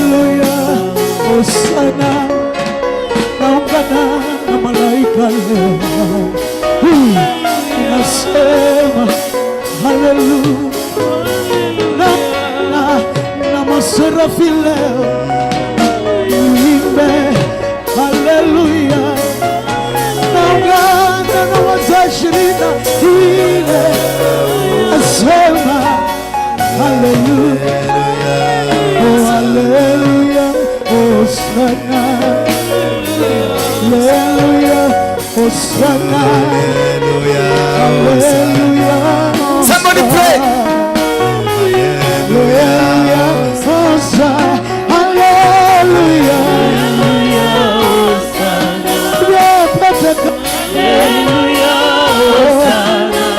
Haleluya, hosana. Naungana na malaika leo, ninasema haleluya, na maserafi leo, niimbe haleluya. Naungana na wazee 24, nasema haleluya, oh haleluya, hosana, haleluya, hosana, haleluya. Somebody pray. Haleluya, hosana, haleluya. Sijapata,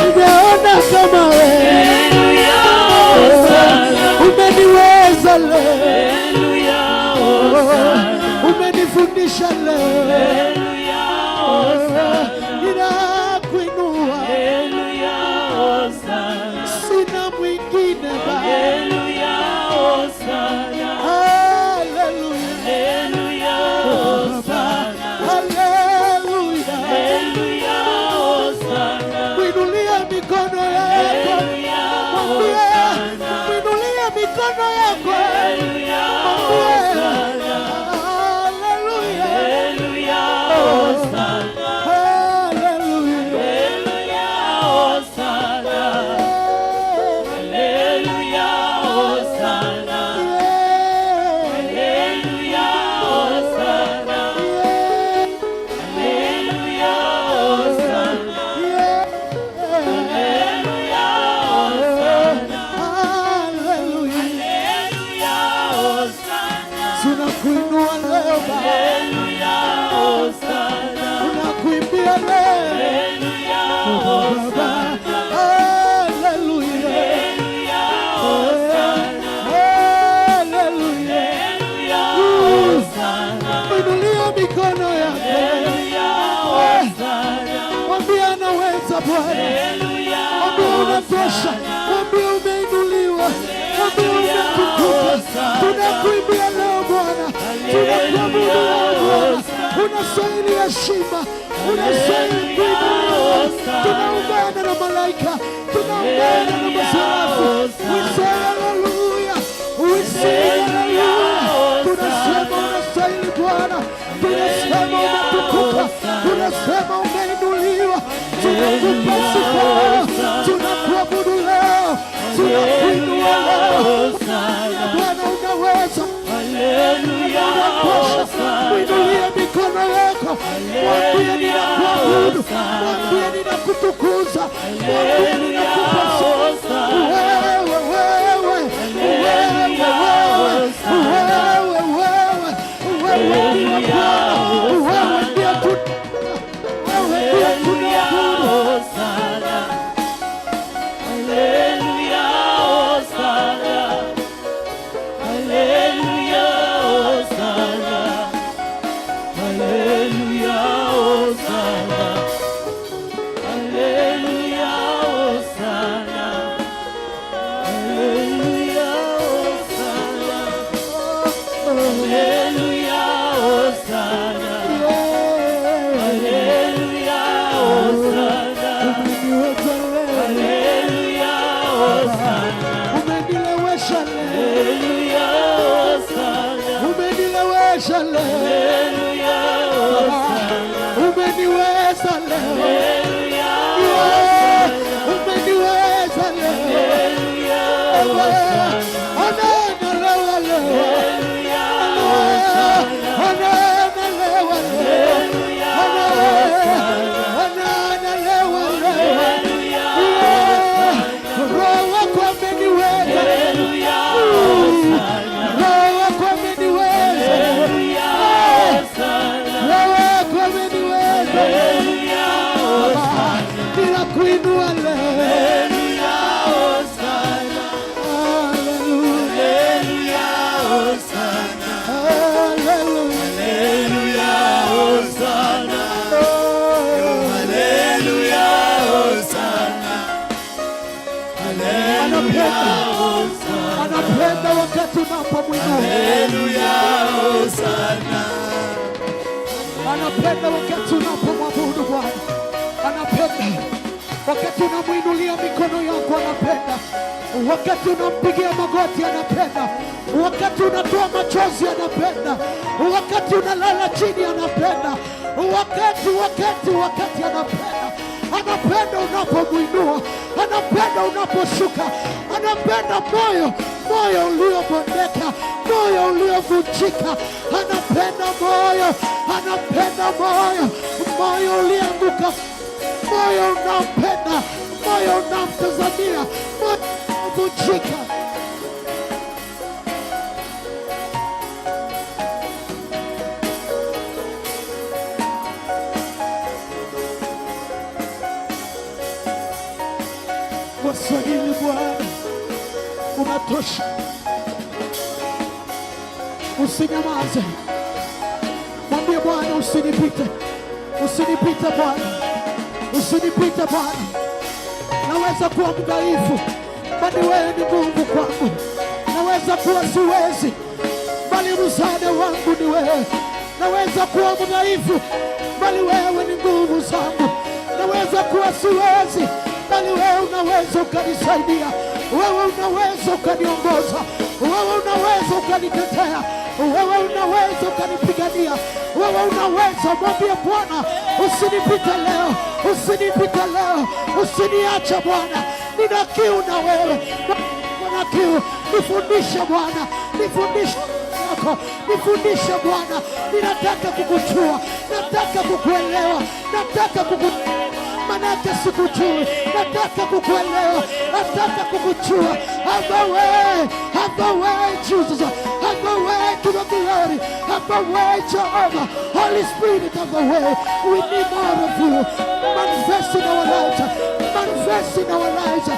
sijaona kama wewe, umeniweza leo, umenifundisha leo, ninakuinua, sina mwingine Baba. Haleluya, haleluya. Mwinulie mikono yako, mwambie, mwinulie mikono yako, mwambie haleluya, haleluya. Haleluya. Tunakuinua leo Baba, tunakuimbia leo Baba. Haleluya, haleluya. Inulia mikono yako, mwambie anaweza Bwana, mwambie unatosha, mwambie umeinuliwa, mwambie umetukuka. Tunakuimbia leo Bwana, tunakuabudu leo Bwana, unastahili heshima, unastahili kuinuliwa. Tunaungana na malaika, tunaungana na maserafi, we say hallelujah, we say hallelujah. Tunasema unastahili Bwana, tunasema umetukuka, tunasema umeinuliwa, tunakupa sifa leo, tunakuabudu leo, tunakuinua leo. Bwana unaweza, unatosha. Mwinulie mikono yako, mwambie ninakuabudu, mwambie ninakutukuza, mwambie ninakupa sifa. Wewe, wewe, wewe, wewe, wewe, wewe, wewe ndiwe Bwana, wewe ndiye tu, wewe ndiye tunaabudu. Hallelujah, Hosanna. Hallelujah, Hosanna. Hallelujah, Hosanna. Hallelujah, Hosanna. Hallelujah, Hosanna. Hallelujah, Hosanna. Hallelujah, Hosanna. Umeniweza leo, Hallelujah, Hosanna. umenilewesha leo, Hallelujah, Hosanna. umenilewesha leo, Hallelujah, Hosanna. umeniweza leo, Hallelujah, Yeah, umeniweza leo. Hallelujah, Hosanna. Ananelewa leo, Hallelujah, Hosanna. ananelewa leo, Hallelujah, ananelewa leo. Hallelujah, Yeah, Roho wako ameniweza, Hallelujah, Hosanna. Roho wako ameniweza, Hallelujah, Hosanna. Roho wako ameniweza. Hallelujah, Hosanna. Ninakuinua leo. Hallelujah, Hosanna. Hallelujah. Hallelujah, Hosanna. Hallelujah. Hallelujah, Hosanna. Hallelujah, Hosanna. Anapenda, anapenda wakati unapomwinua. Hallelujah. Anapenda wakati unapomwabudu Bwana, anapenda wakati unamwinulia mikono yako, anapenda wakati unampigia magoti, anapenda wakati unatoa machozi, anapenda wakati unalala chini, anapenda wakati wakati wakati, anapenda anapenda unapomwinua, anapenda unaposhuka, anapenda moyo moyo uliobondeka, moyo uliovunjika, anapenda moyo, anapenda moyo, moyo ulianguka, moyo unampenda, moyo unamtazamia, moyo uliovunjika. Wastahili Bwana, unatosha. Usinyamaze, mwambie Bwana, usinipite, usinipite Bwana, usinipite Bwana. Naweza kuwa mdhaifu, bali wewe ni nguvu kwangu. Naweza kuwa siwezi, bali msaada wangu ni wewe. Naweza kuwa mdhaifu, bali wewe ni nguvu zangu. Naweza kuwa siwezi, bali wewe unaweza ukanisaidia. Wewe unaweza ukaniongoza. Wewe unaweza ukanitetea. Wewe unaweza ukanipigania. Wewe unaweza. Mwambie Bwana, usinipite leo, usinipite leo, usiniache Bwana, nina kiu na wewe, nina kiu. Nifundishe Bwana, nifundishe yako, nifundishe Bwana, ninataka kukujua, nataka kukuelewa, nataka kuku manake sikujui, nataka kukuelewa, nataka kukujua. Have thy way, have thy way, Jesus, have thy way to the glory, have thy way, Jehovah, Holy Spirit, have thy way. We need more of you. Manifest in our lives, manifest in our lives,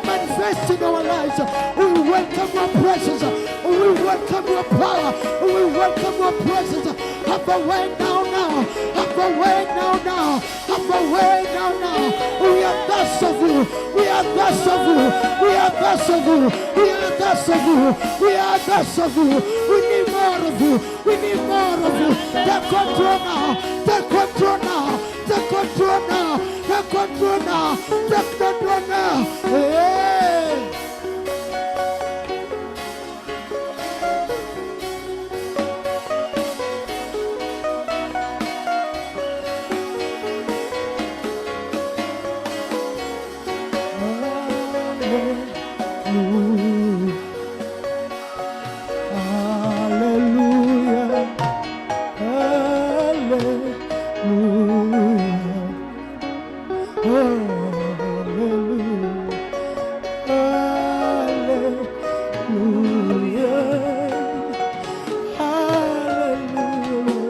manifest in our lives. We welcome your presence. We welcome your power. We welcome your presence. Have thy way now, now. Have thy way now, now. Have thy way now, now. We are thus of you. We are thus of you. We are thus of you. We are thus of you. We are thus of you. We need more of you. We need more of you. Take control now. Take control now. Take control now. Take control now. Take control now. Hey. Hallelujah. Hallelujah. Hallelujah. Hallelujah. Hallelujah.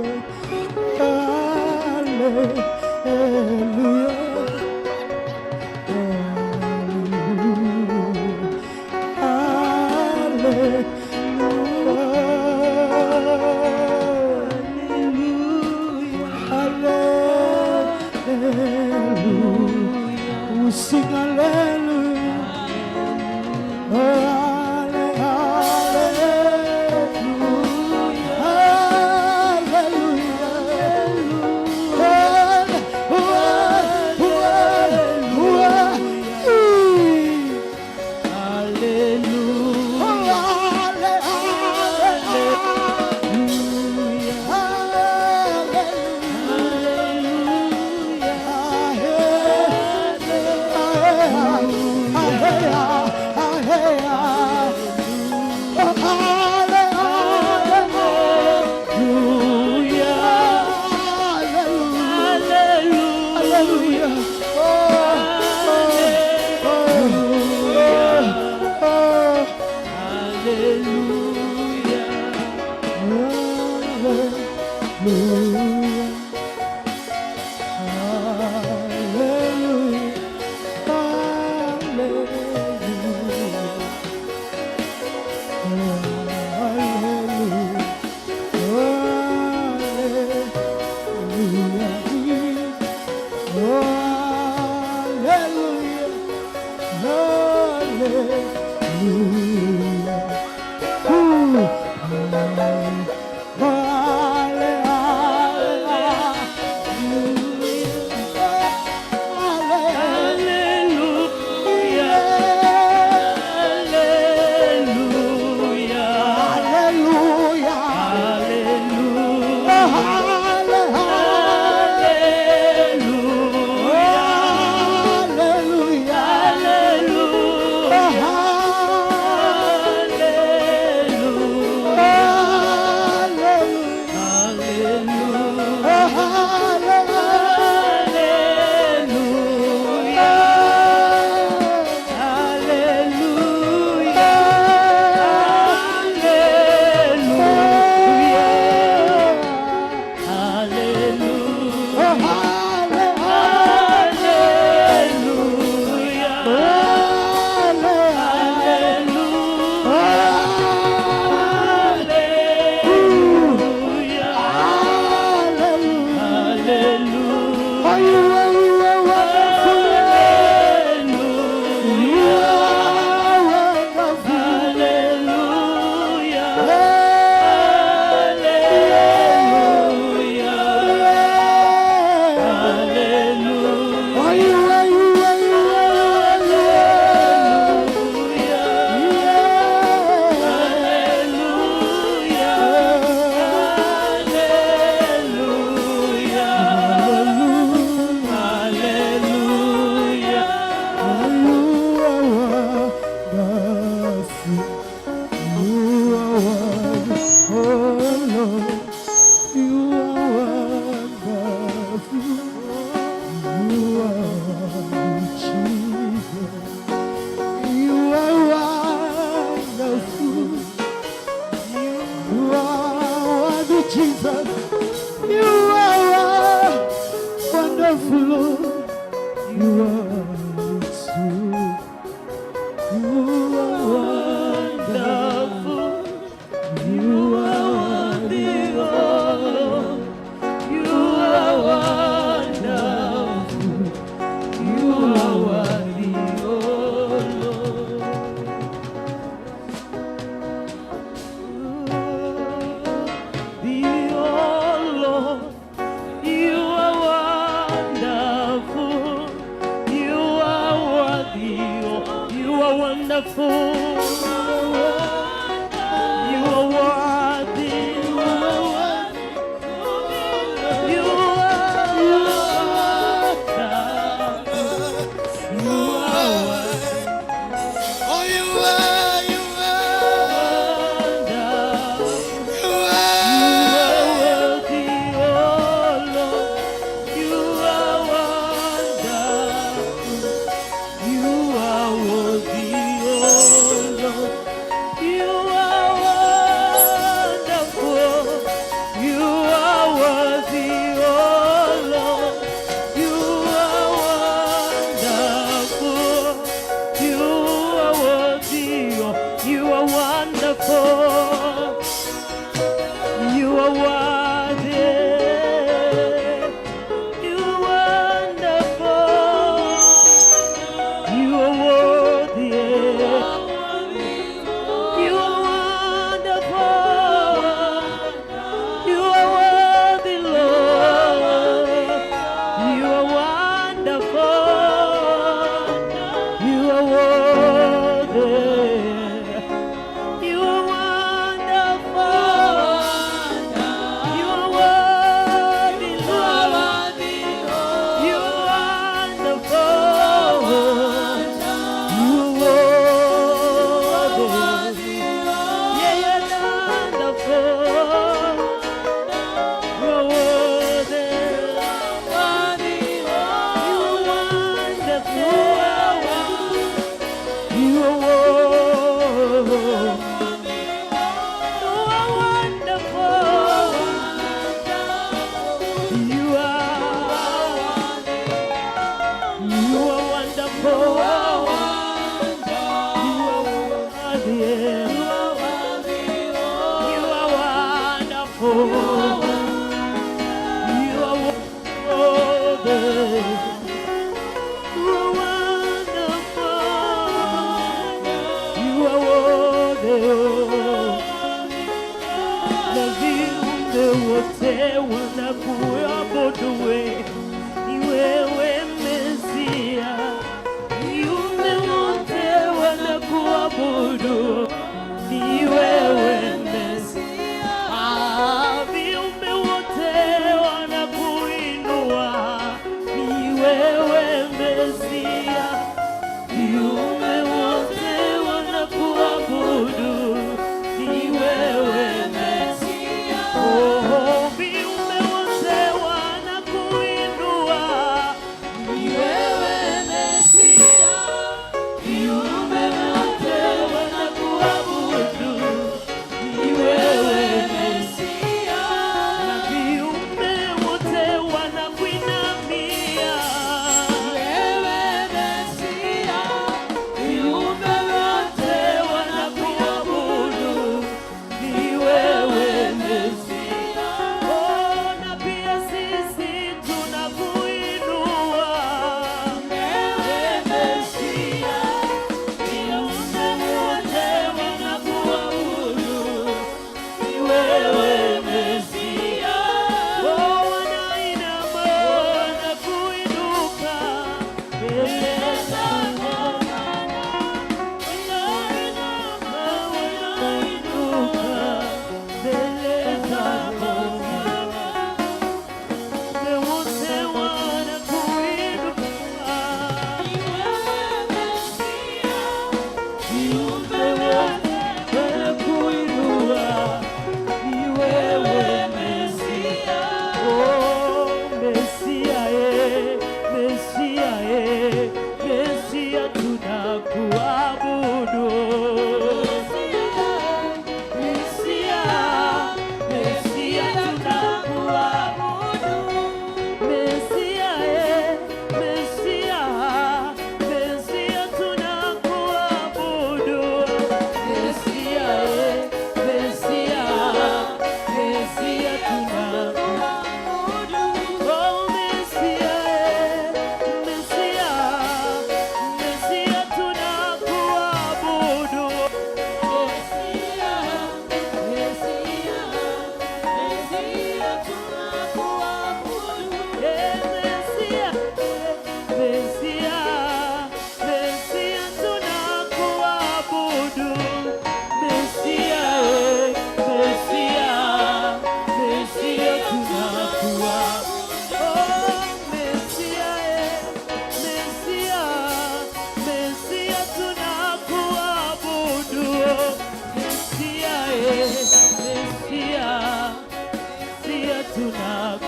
Hallelujah. Hallelujah. Hallelujah. We sing hallelujah. Hallelujah. Hallelujah. Hallelujah. Hallelujah. Hallelujah. Hallelujah. Oh, Hallelujah. Hallelujah. Hallelujah. Hallelujah. Hallelujah. Hallelujah. Hallelujah. Hallelujah. Ooh. Hallelujah. Lord. You are wonderful. You are Jesus. You are wonderful. You are worthy, Jesus. You are wonderful, Lord. You are true. You are wonderful. You are worthy, Lord. You are wonderful. You are worthy, oh Lord. The oh Lord, you are wonderful. You are worthy, oh, you are wonderful. You are worthy. You are wonderful. You are Oh, you are, you are, wonderful. you You are. are worthy, oh Lord. You are wonderful. You are worthy, oh Lord. You are wonderful. You are worthy, oh Lord. You are wonderful. You are worthy, oh, you are wonderful. You are worthy. You are wonderful. You are worthy. You are wonderful. You are worthy, Lord. You are wonderful. You are worthy. You are wonderful. You are worthy, Lord. You are wonderful. You are worthy. Yeah, you're wonderful. You are worthy. You are wonderful. You are worthy. You are wonderful. You are. You are wonderful. You are worthy. You are wonderful. You are worthy. You are wonderful. You are worthy. Na viumbe wote wanakuabudu wewe, ni wewe Mesia. Viumbe wote wanakuabudu, ni wewe Mesia. Ah, viumbe wote wanakuinua, ni wewe Mesia. Viumbe wote wanakuabudu, ni wewe Mesia. Oh, viumbe wote wanakuinua, ni wewe Mesia. Viumbe wote wanakuabudu.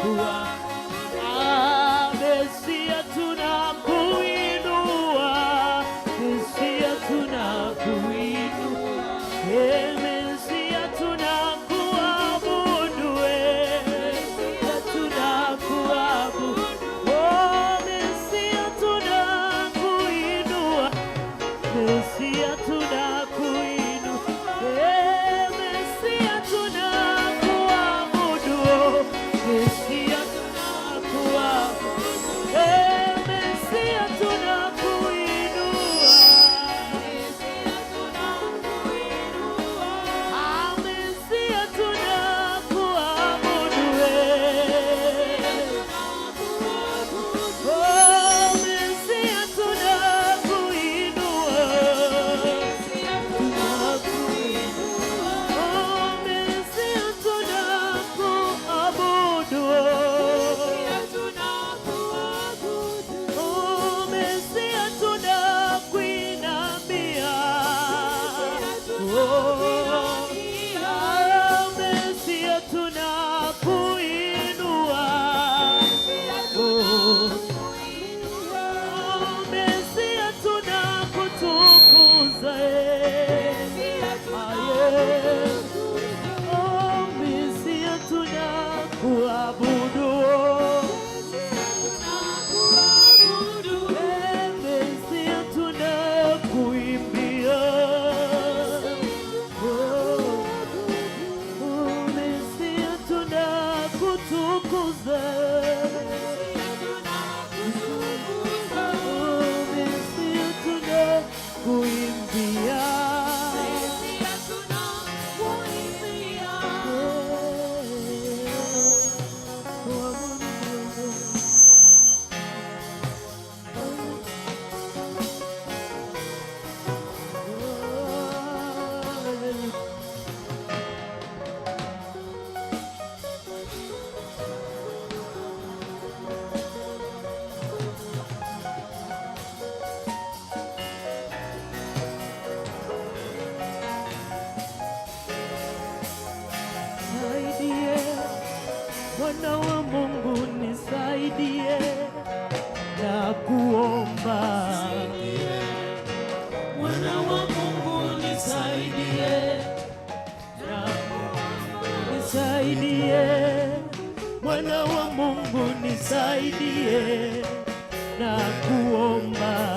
Ah, Mesia tunakuinua, Mesia tunakuinua, eh, Mesia tunakuabudu, eh, Mesia tunakuabudu, oh, Mesia tunakuinua, Mesia tunakuinua, eh, Mesia tunakuabudu, oh, Mesia tunakuabudu, eh, Mesia tunakuinua. Ah, Mesia tunakuabudu, eh. Oh, Mesia tunakuinua. Oh, Mesia tunakuabudu. Oh, Mesia tunakuinamia. Oh, ah, Mesia tunakuinua. Oh, oh, Mesia tunakutukuza, eh. Ah, yeah. Oh, Mesia tunakuabudu. Eh, Mesia tunakuimbia. Oh, oh, Mesia tunakutukuza. Oh, Mesia tunakuimbia. Nisaidie, Bwana wa Mungu nisaidie, na kuomba Bwana wa Mungu nisaidie, na nisaidie, Bwana wa Mungu nisaidie, na kuomba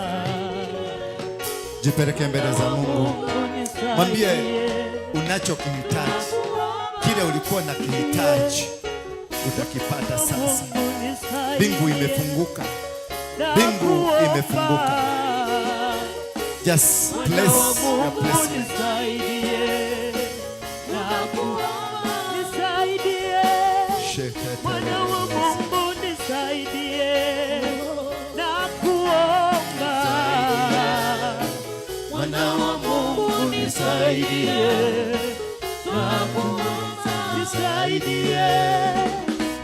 Jipeleke mbele za Mungu, Mungu nisaidie. mwambie unachokihitaji, kile ulikuwa na kihitaji utakipata sasa. Mungu nisaidie. Mbingu imefunguka, mbingu imefunguka. Just place your blessing. Mwana wa Mungu nisaidie, nakuomba. Mwana wa Mungu nisaidie, nakuomba. Nisaidie,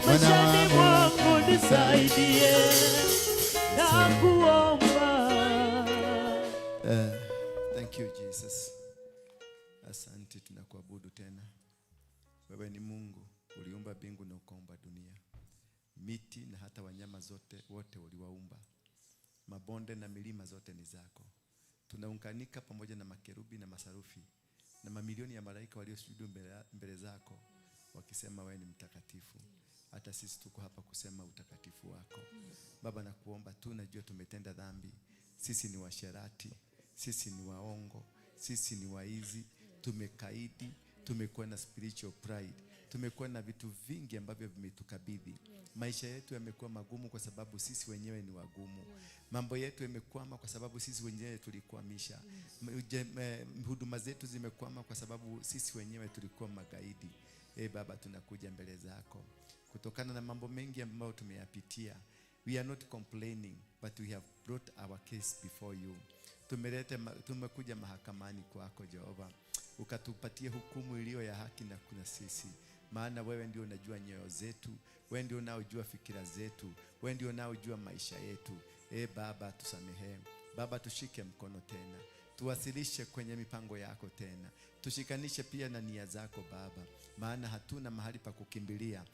maishani mwangu nisaidie, nakuomba. Thank you Jesus. Asante, tunakuabudu tena. Wewe ni Mungu, uliumba mbingu na ukaumba dunia, miti na hata wanyama zote wote uliwaumba, mabonde na milima zote ni zako. Tunaunganika pamoja na makerubi na masarufi na mamilioni ya malaika waliosujudu mbele zako wakisema wewe ni mtakatifu. Hata sisi tuko hapa kusema utakatifu wako. Baba, nakuomba tu, najua tumetenda dhambi. Sisi ni washerati, sisi ni waongo, sisi ni waizi, tumekaidi, tumekuwa na spiritual pride, tumekuwa na vitu vingi ambavyo vimetukabidhi. Maisha yetu yamekuwa magumu kwa sababu sisi wenyewe ni wagumu. Mambo yetu yamekwama kwa sababu sisi wenyewe tulikwamisha. Huduma zetu zimekwama kwa sababu sisi wenyewe tulikuwa magaidi. E Baba, tunakuja mbele zako kutokana na mambo mengi ambayo tumeyapitia. We are not complaining, but we have brought our case before you. Tumekuja mahakamani kwako Jehova, ukatupatie hukumu iliyo ya haki na kuna sisi, maana wewe ndio unajua nyoyo zetu, wewe ndio unaojua fikira zetu, wewe ndio unaojua maisha yetu. E Baba, tusamehe. Baba, tushike mkono tena. Tuwasilishe kwenye mipango yako tena, tushikanishe pia na nia zako Baba, maana hatuna mahali pa kukimbilia.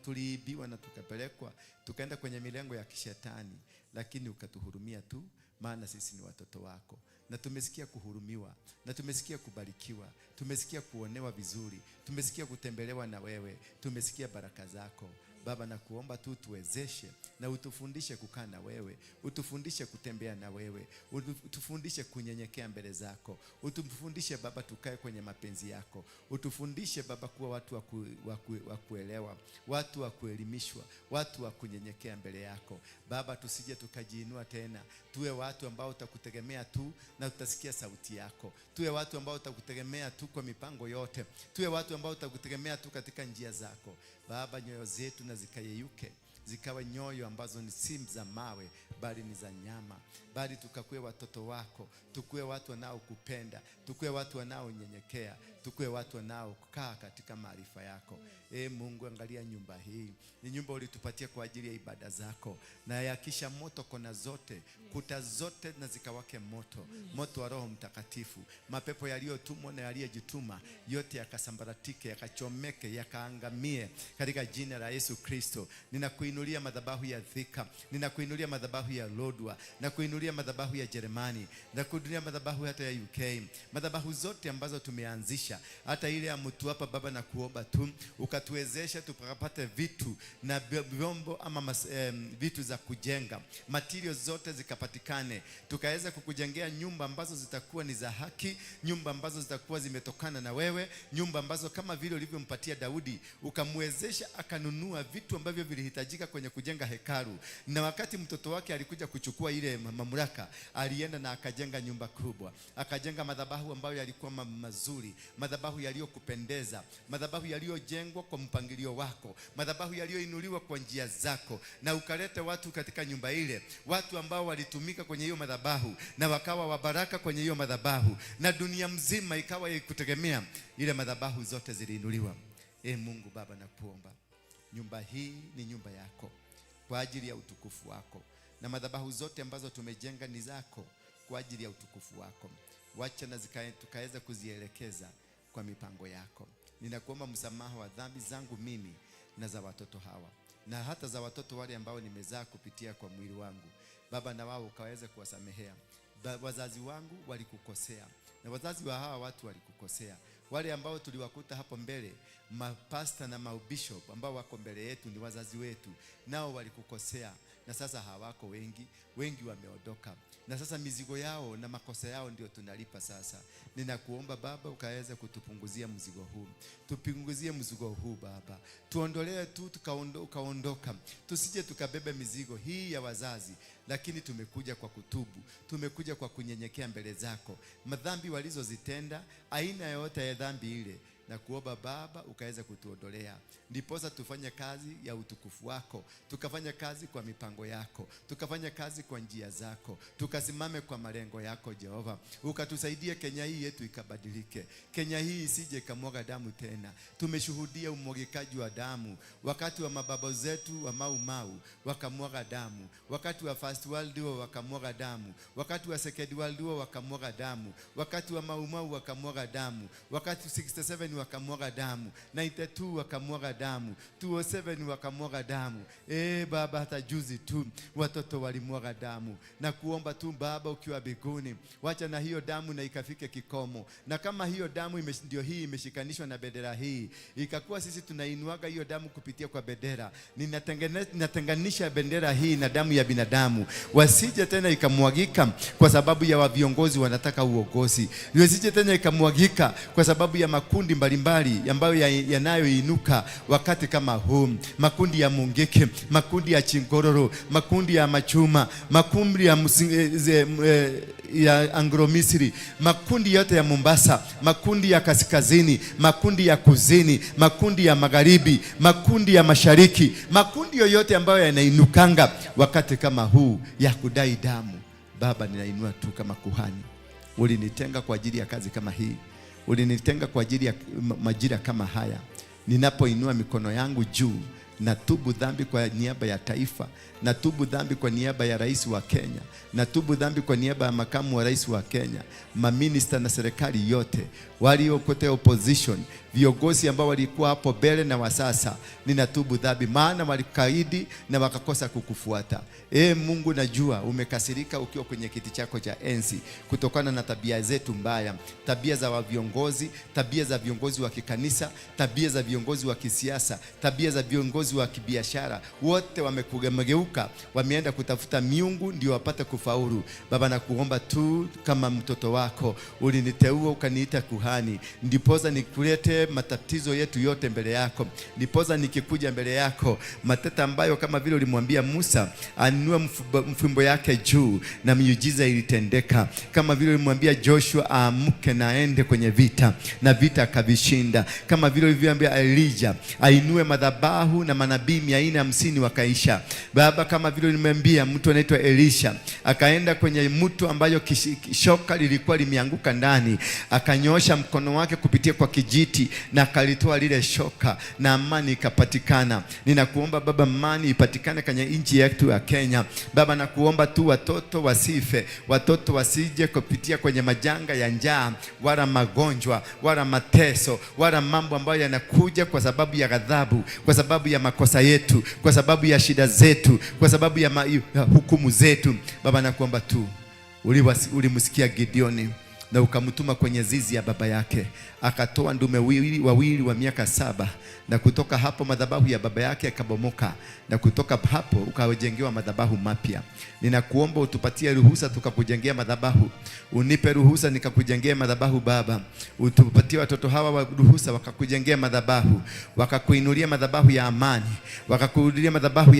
Tuliibiwa na tukapelekwa tukaenda kwenye milengo ya kishetani, lakini ukatuhurumia tu, maana sisi ni watoto wako, na tumesikia kuhurumiwa, na tumesikia kubarikiwa, tumesikia kuonewa vizuri, tumesikia kutembelewa na wewe, tumesikia baraka zako Baba. Nakuomba tu tuwezeshe na utufundishe kukaa na wewe, utufundishe kutembea na wewe, utufundishe kunyenyekea mbele zako, utufundishe Baba tukae kwenye mapenzi yako, utufundishe Baba kuwa watu wa kuelewa, watu wa kuelimishwa, watu wa kunyenyekea mbele yako Baba. Tusije tukajiinua tena, tuwe watu ambao utakutegemea tu na tutasikia sauti yako, tuwe watu ambao utakutegemea tu kwa mipango yote, tuwe watu ambao utakutegemea tu katika njia zako Baba. Nyoyo zetu na zikayeyuke, zikawa nyoyo ambazo ni si za mawe bali ni za nyama, bali tukakuwe watoto wako, tukuwe watu wanaokupenda, tukuwe watu wanaonyenyekea, tukuwe watu wanaokaa katika maarifa yako. E Mungu, angalia nyumba hii, ni nyumba ulitupatia kwa ajili ya ibada zako, na yakisha moto kona zote, kuta zote na zikawake moto, moto wa Roho Mtakatifu. Mapepo yaliyotumwa na yaliyojituma yote yakasambaratike, yakachomeke, yakaangamie katika jina la Yesu Kristo. Ninakuinulia madhabahu ya Thika, ninakuinulia madhabahu ya Lodwa, nakuinulia madhabahu ya Jeremani, nakuinulia madhabahu hata ya UK, madhabahu zote ambazo tumeanzisha, hata ile ya mtu hapa Baba, na kuomba tu ukatuwezesha tukapate vitu na vyombo ama vitu za kujenga, material zote zikapatikane, tukaweza kukujengea nyumba ambazo zitakuwa ni za haki, nyumba ambazo zitakuwa zimetokana na wewe, nyumba ambazo kama vile ulivyompatia Daudi ukamwezesha akanunua vitu ambavyo vilihitajika kwenye kujenga hekalu, na wakati mtoto wake alikuja kuchukua ile mamlaka, alienda na akajenga nyumba kubwa, akajenga madhabahu ambayo yalikuwa mazuri, madhabahu yaliyokupendeza, madhabahu yaliyojengwa kwa mpangilio wako, madhabahu yaliyoinuliwa kwa njia zako, na ukaleta watu katika nyumba ile, watu ambao walitumika kwenye hiyo madhabahu na wakawa wabaraka kwenye hiyo madhabahu, na dunia mzima ikawa ikutegemea ile madhabahu, zote ziliinuliwa. E Mungu Baba, nakuomba nyumba hii ni nyumba yako kwa ajili ya utukufu wako, na madhabahu zote ambazo tumejenga ni zako kwa ajili ya utukufu wako. Wacha na tukaweza kuzielekeza kwa mipango yako. Ninakuomba msamaha wa dhambi zangu mimi na za watoto hawa, na hata za watoto wale ambao nimezaa kupitia kwa mwili wangu Baba, na wao ukaweze kuwasamehea. Wazazi wangu walikukosea, na wazazi wa hawa watu walikukosea. Wale ambao tuliwakuta hapo mbele, mapasta na mabishop ambao wako mbele yetu ni wazazi wetu, nao walikukosea, na sasa hawako wengi, wengi wameondoka, na sasa mizigo yao na makosa yao ndio tunalipa sasa. Ninakuomba Baba ukaweze kutupunguzia mzigo huu, tupunguzie mzigo huu Baba, tuondolee tu ukaondoka, tusije tukabebe mizigo hii ya wazazi, lakini tumekuja kwa kutubu, tumekuja kwa kunyenyekea mbele zako, madhambi walizozitenda, aina yote ya dhambi ile, na kuomba Baba ukaweza kutuondolea, ndiposa tufanye kazi ya utukufu wako, tukafanya kazi kwa mipango yako, tukafanya kazi kwa njia zako, tukasimame kwa malengo yako Jehova. Ukatusaidie Kenya hii yetu ikabadilike, Kenya hii isije ikamwaga damu tena. Tumeshuhudia umwagikaji wa damu wakati wa mababa zetu wa Mau Mau wakamwaga damu, wakati wa First World War wakamwaga damu, wakati wa Second World War wakamwaga damu, wakati wa Mau Mau wakamwaga damu, wakati 67 wakamwaga damu, 92 wakamwaga damu, 207 wakamwaga damu. Baba, hata juzi tu watoto walimwaga damu. Na kuomba tu Baba ukiwa mbinguni, wacha na hiyo damu na ikafike kikomo, na kama hiyo damu ndio hii imeshikanishwa na bendera hii, ikakuwa sisi tunainuaga hiyo damu kupitia kwa bendera. Ninatenganisha bendera hii na damu ya binadamu, wasije tena ikamwagika kwa sababu ya viongozi wanataka uongozi, wasije tena ikamwagika kwa sababu ya makundi mbalimbali ambayo yanayoinuka wakati kama huu, makundi ya Mungiki, makundi ya Chingororo, makundi ya Machuma, makundi ya Anglo Misri, makundi yote ya Mombasa, makundi ya kaskazini, makundi ya kusini, makundi ya magharibi, makundi ya mashariki, makundi yoyote ambayo yanainukanga wakati kama huu ya kudai damu. Baba, ninainua tu kama kuhani, ulinitenga kwa ajili ya kazi kama hii, ulinitenga kwa ajili ya majira kama haya. Ninapoinua mikono yangu juu Natubu dhambi kwa niaba ya taifa, natubu dhambi kwa niaba ya rais wa Kenya, natubu dhambi kwa niaba ya makamu wa rais wa Kenya, maminista na serikali yote, waliokote opposition, viongozi ambao walikuwa hapo mbele na wa sasa, ninatubu dhambi, maana walikaidi na wakakosa kukufuata. E Mungu, najua umekasirika ukiwa kwenye kiti chako cha enzi kutokana na tabia zetu mbaya, tabia za wa viongozi, tabia za viongozi wa kikanisa, tabia za viongozi wa kisiasa, tabia za viongozi wa kibiashara. Wote wamegeuka, wameenda kutafuta miungu ndio wapate kufaulu. Baba, nakuomba tu kama mtoto wako uliniteua ukaniita kuhani, ndiposa nikulete matatizo yetu yote mbele yako, ndiposa nikikuja mbele yako matata ambayo kama vile ulimwambia Musa ainue mfimbo yake juu na miujiza ilitendeka, kama vile ulimwambia Joshua aamke na aende kwenye vita na vita akavishinda, kama vile ulivyoambia Elijah ainue madhabahu na manabii 450 wakaisha. Baba, kama vile ulimwambia mtu anaitwa Elisha akaenda kwenye mto ambayo shoka lilikuwa limeanguka ndani, akanyoosha mkono wake kupitia kwa kijiti na akalitoa lile shoka na amani ikapatikana. Ninakuomba Baba, amani ipatikane kwenye nchi yetu ya Kenya. Baba, nakuomba tu watoto wasife, watoto wasije kupitia kwenye majanga ya njaa wala magonjwa wala mateso wala mambo ambayo yanakuja kwa sababu ya ghadhabu, kwa sababu ya makosa yetu, kwa sababu ya shida zetu, kwa sababu ya hukumu zetu. Baba, nakuomba tu ulimsikia Gideoni na ukamtuma kwenye zizi ya baba yake, akatoa ndume wawili wa miaka 7, na kutoka hapo madhabahu ya baba yake yakabomoka, na kutoka hapo ukajengewa madhabahu mapya. Ninakuomba utupatie ruhusa tukakujengea madhabahu, unipe ruhusa nikakujengea madhabahu Baba, utupatie watoto hawa ruhusa wakakujengea madhabahu, wakakuinulia madhabahu ya amani, wakakuinulia madhabahu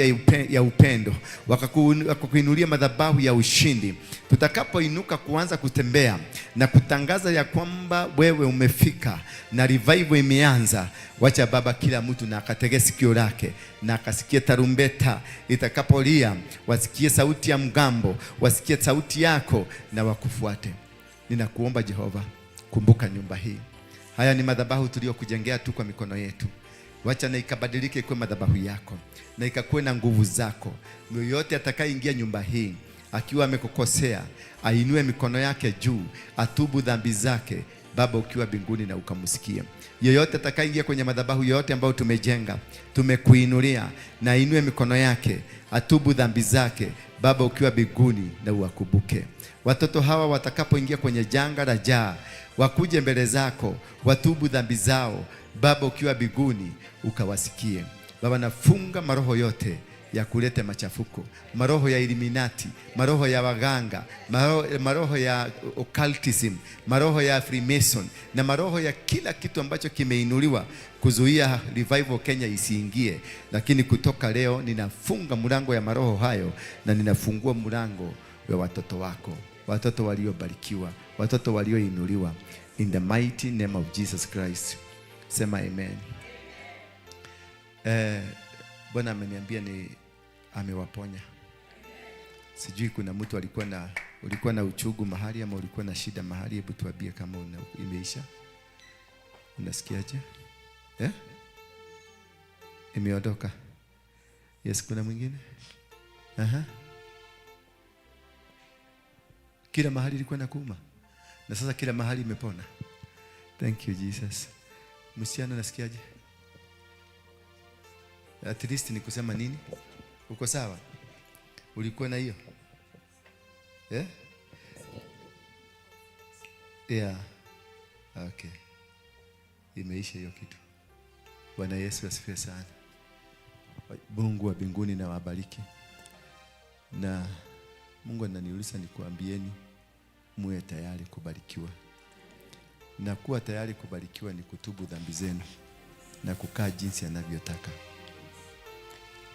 ya upendo, wakakuinulia madhabahu ya ushindi. Tutakapoinuka kuanza kutembea na kutangaza ya kwamba wewe umefika na revival imeanza, wacha Baba kila mtu na akatege sikio lake na akasikie tarumbeta itakapolia, wasikie sauti ya mgambo, wasikie sauti yako na wakufuate. Ninakuomba Jehova, kumbuka nyumba hii. Haya ni madhabahu tuliyokujengea tu kwa mikono yetu. Wacha na ikabadilike kuwa madhabahu yako na ikakuwe na nguvu zako. Yoyote atakayeingia nyumba hii akiwa amekukosea, ainue mikono yake juu, atubu dhambi zake, Baba ukiwa mbinguni na ukamsikia. Yeyote atakayeingia kwenye madhabahu yote ambayo tumejenga, tumekuinulia, na ainue mikono yake, atubu dhambi zake, Baba ukiwa mbinguni na uwakumbuke. Watoto hawa watakapoingia kwenye janga la njaa, wakuje mbele zako, watubu dhambi zao, Baba ukiwa mbinguni ukawasikie. Baba, nafunga maroho yote ya kuleta machafuko, maroho ya Illuminati, maroho ya waganga, maroho ya occultism, maroho ya Freemason na maroho ya kila kitu ambacho kimeinuliwa kuzuia revival Kenya isiingie. Lakini kutoka leo ninafunga mlango ya maroho hayo na ninafungua mlango wa watoto wako, watoto waliobarikiwa, watoto walioinuliwa, in the mighty name of Jesus Christ. Sema amen. Bwana ameniambia ni amewaponya. Sijui kuna mtu ulikuwa na uchungu mahali ama ulikuwa na shida mahali, hebu tuambie kama imeisha. Unasikiaje? Imeondoka. Yes, kuna mwingine? Aha. Kila mahali ilikuwa inakuuma na sasa kila mahali imepona. Thank you Jesus. Msichana, nasikiaje? At least ni kusema nini? Uko sawa? Ulikuwa na hiyo? Yeah. Okay. Imeisha hiyo kitu. Bwana Yesu asifiwe sana. Mungu wa mbinguni na wabariki. Na Mungu ananiuliza nikuambieni muwe tayari kubarikiwa. Na kuwa tayari kubarikiwa ni kutubu dhambi zenu na kukaa jinsi anavyotaka.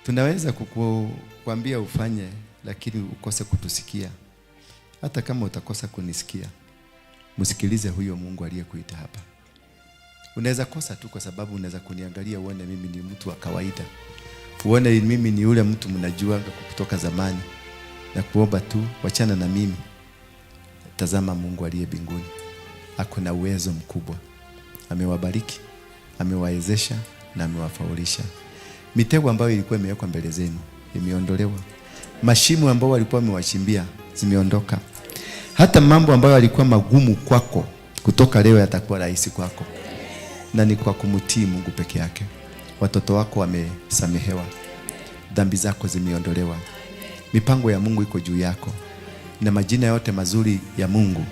Tunaweza kukuambia ufanye, lakini ukose kutusikia. Hata kama utakosa kunisikia, msikilize huyo Mungu aliyekuita hapa. Unaweza kosa tu kwa sababu unaweza kuniangalia uone mimi ni mtu wa kawaida, uone mimi ni yule mtu mnajua kutoka zamani, na kuomba tu wachana na mimi. Tazama Mungu aliye mbinguni ako na uwezo mkubwa, amewabariki, amewawezesha na amewafaulisha. Mitego ambayo ilikuwa imewekwa mbele zenu imeondolewa. Mashimo ambayo walikuwa wamewachimbia zimeondoka. Hata mambo ambayo yalikuwa magumu kwako kutoka leo yatakuwa rahisi kwako, na ni kwa kumtii Mungu peke yake. Watoto wako wamesamehewa, dhambi zako zimeondolewa, mipango ya Mungu iko juu yako, na majina yote mazuri ya Mungu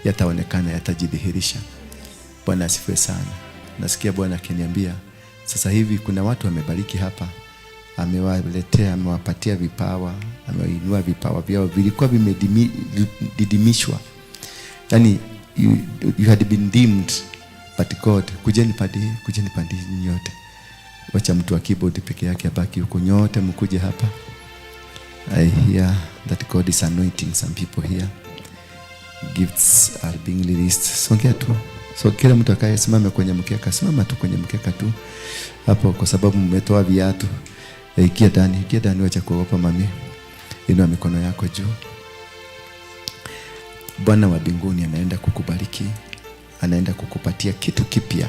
yataonekana, yatajidhihirisha. Bwana asifiwe sana. Nasikia Bwana akiniambia sasa hivi kuna watu wamebariki hapa, amewaletea, amewapatia vipawa, amewainua vipawa vyao vilikuwa vimedidimishwa, yani you had been dimmed, but God, kujeni pande hii, kujeni pande hii nyote. Wacha mtu wa keyboard peke yake abaki huko, nyote mkuje hapa. I hear that God is anointing some people here. Gifts are being released. Songea tu. So kila mtu akaye simame kwenye mkeka, simama tu kwenye mkeka tu hapo, kwa sababu mmetoa viatu. Ingia ndani, ingia ndani, wacha kuogopa mami. Inua mikono yako juu. Bwana wa mbinguni anaenda kukubariki, anaenda kukupatia kitu kipya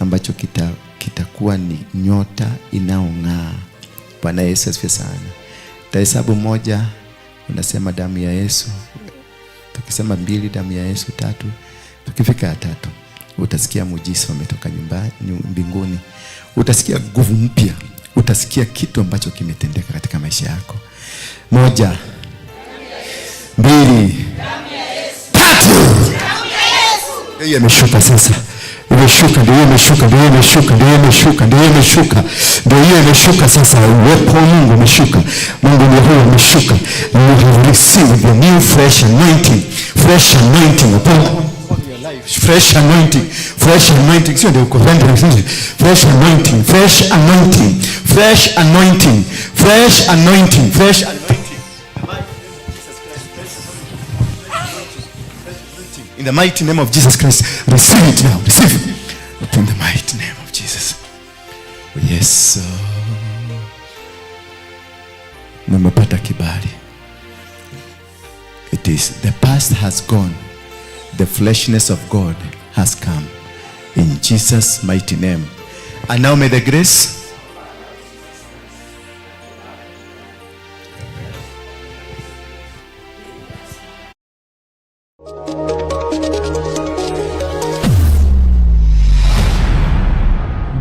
ambacho kitakuwa ni nyota inaong'aa. Bwana Yesu asifiwe sana. Tahesabu moja, unasema damu ya Yesu. Tukisema mbili, damu ya Yesu. Tatu, tukifika ya tatu, utasikia muujiza umetoka nyumbani mbinguni. Utasikia nguvu mpya, utasikia kitu ambacho kimetendeka katika maisha yako. 1, 2, 3. Hiyo imeshuka sasa. Imeshuka, ndio imeshuka, ndio imeshuka, ndio imeshuka, ndio imeshuka. Ndio hiyo imeshuka sasa. Uwepo wa Mungu umeshuka. Mungu ndio huyo ameshuka. You have received the new fresh anointing. Fresh anointing upon your life. Fresh anointing. Fresh anointing. Sio ndio uko friendly, fresh anointing. Fresh anointing. Fresh anointing. Fresh anointing. Fresh anointing. In the mighty name of Jesus Christ, receive it now. Receive it. In the mighty name of Jesus. Yes. Nimepata kibali. It is the past has gone. The freshness of God has come. In Jesus' mighty name. And now may the grace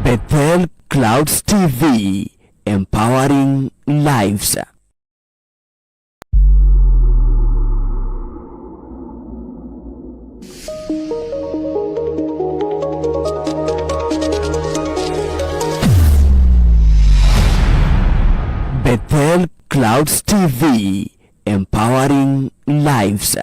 Bethel Clouds TV, empowering lives. Bethel Clouds TV, empowering lives.